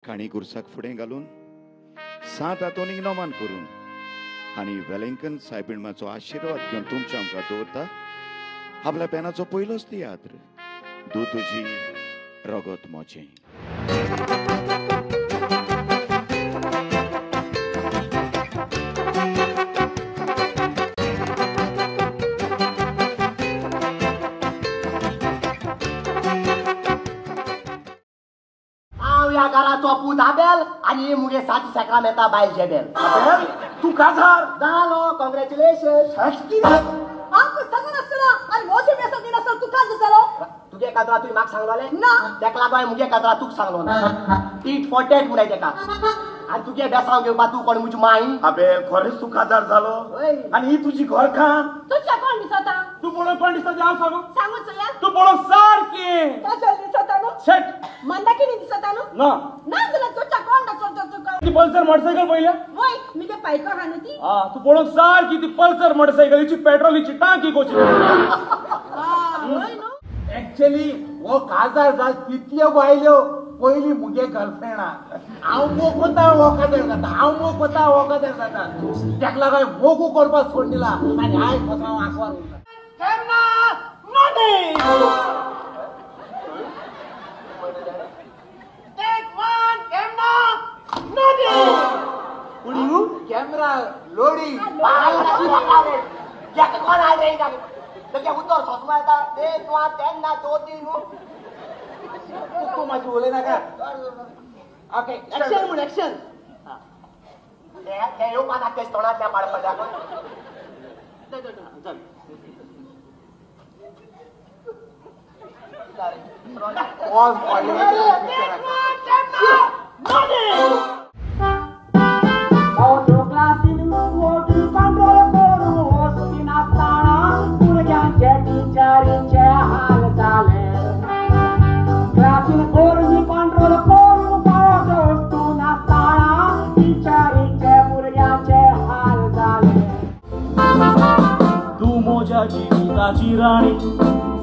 काणी गुरसाक फुडें घालून सांत आंतोनीक नमन करून आनी वेलिंगटन सायबिणमाचो आशिर्वाद घेवन तुमच्या मुखार दवरता आपल्या पेनाचो पयलोच तियात्र, दूद तुजी रगत मोजें. हांव ह्या घराचो पूत आबेल आनी मुगे सात साक्रामेंता बायल जेबेल. आबेल, तूं काजार जालो? कॉंग्रॅच्युलेशन. हांव सांगून आसतना आनी मोजे बेसो दिनासतना तूं काज जालो. तुगे काजरा तुवें म्हाका सांगलोलें ना. तेका लागून हांवें मुगे काजरा तुका सांगलो ना. टीट फॉर टॅट म्हणाय तेका. आनी तुगे बेसांव घेवपा तूं कोण म्हजी माय? आबेल, खरेंच तूं काजार जालो? हय. आनी ही तुजी घरकान्न? तुज्या कोण दिसता? तूं पळोवंक कोण दिसता तें हांव सांगू? सांगूच चोया. तूं पळोवंक सारकें काजल दिसता न्हू? शेट. मंदाकिनी दिसता न्हू? ना. ना जाल्यार तुज्या कोण दिसता तुका? ती पल्सर मोटरसायकल पळयल्या? वय, मुगे पायको आहा न्हू ती. आ, तूं पळोवंक सारकी ती पल्सर मोटरसायकलीची पेट्रोलीची टांकी कशी. वय न्हू. ऍक्च्युली हो काजार जाल तितल्यो बायल्यो पयली मुगे गर्लफ्रेंडा. हांव मोग कोता हो काजार जाता, हांव मोग कोता हो काजार जाता. तेका लागून हांवें मोगू करपाक सोड दिला आनी हांव कसो हांव आसवार उरला. Camera loading. कोण आयले तुगे उतर सोसमा येता एक वा तेन्ना दोन तीन. तूं मातशें उलय नाका. ओके. एक्शन म्हूण एक्शन. ते येवपा ना तेच तोंडांतल्या पाड पडल्या. पॉज पडले. क्लासीन कंट्रोल करून वचनासतना भुरग्यांचे टिचरीचे हाल जाले. क्लासीन करून कंट्रोल करून फावट वस्तू नासतना टिचरीचे भुरग्यांचे हाल जाले. तूं म्हज्या जिविताची राणी,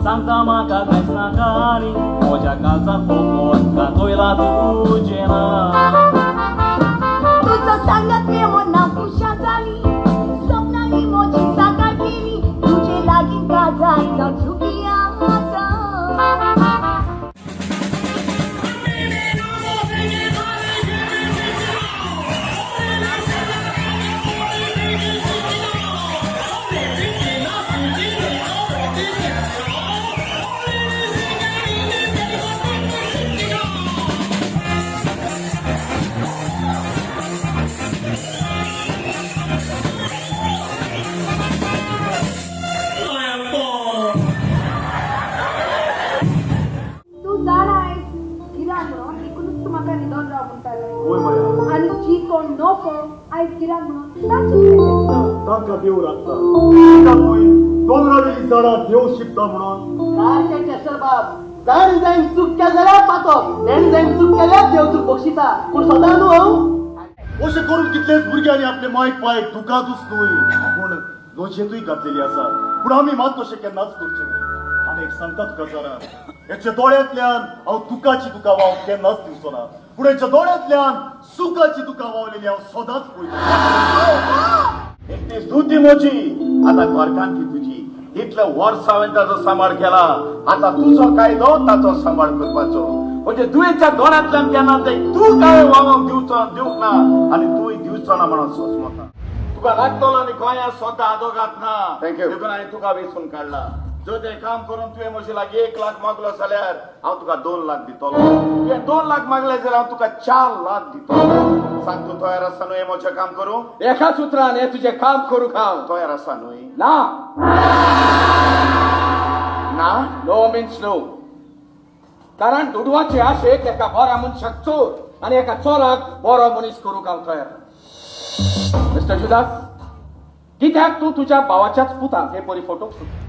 सांगता म्हाका कांयच नाका आनी म्हज्या काळजाक फोकोत दाखयला तुजें नांव. तुजो सांगत मेळोन खुशा जाली, सपनांनी म्हजी साकार केली, तुजे लागीं काजार जावन सुखी आसा. तूं जाणा आयज गिराण म्हणून देखूनच तूं म्हाका न्हिदोन राव म्हणटालें. आनी जी कोण नको आयज गिराण म्हणून तांचे तांकां देव राखता. न्हय दोंगरावेली झाडां देव शिकता म्हणून. सारकें चेस्टर बाब, जाण जायन चूक केल्या जाल्यार पातक, तेणें जायन चूक केल्यार देव चूक बक्षिता. पूण सदां न्हू हांव अशें करून कितलेच भुरग्यांनी आपले मायक पायक दुखातूच न्हय पूण लजेंतूय घातलेली आसा. पूण आमी मात तशें केन्नाच करचें न्हय. आनी एक सांगता तुका जरा, हेच्या दोळ्यांतल्यान हांव दुखाची दुकां व्हांवक केन्नाच दिवचो ना, पूण हेच्या दोळ्यांतल्यान सुखाची दुकां व्हांवलेली हांव सदांच पळयतलो. एक दीस तूं ती म्हजी, आतां घरकान्न ती तुजी. इतले वर्स हांवें ताचो सांबाळ केला, आतां तुजो कायदो ताचो सांबाळ करपाचो. म्हणजे दुयेच्या दोळ्यांतल्यान केन्ना ते तूं काय व्हांवक दिवचो दिवंक ना आनी तूंय दिवचो ना म्हणून सोंसमता. तुका लागतलो आनी गोंयांत स्वता आदोगात ना. Thank you. देखून हांवें तुका वेंचून काडला. जर तें काम करून तुवें म्हजे लागीं 1 लाख मागलो जाल्यार हांव तुका 2 लाख दितलो. तुवें 2 लाख मागले जाल्यार हांव तुका 4 लाख दितलो. सांग, तूं तयार आसा न्हय हें म्हजें काम करूं? एकाच उतरान हें तुजें काम करूंक हांव तयार आसा न्हय? ना. ना? No means no. कारण दुडवाचे आशेक एका बऱ्या मनशाक चोर आनी एका चोराक बरो मनीस करूंक हांव तयार. मिस्टर जुदास, कित्याक तूं तुज्या भावाच्याच पुताक हे परी फटोवंक सोदता?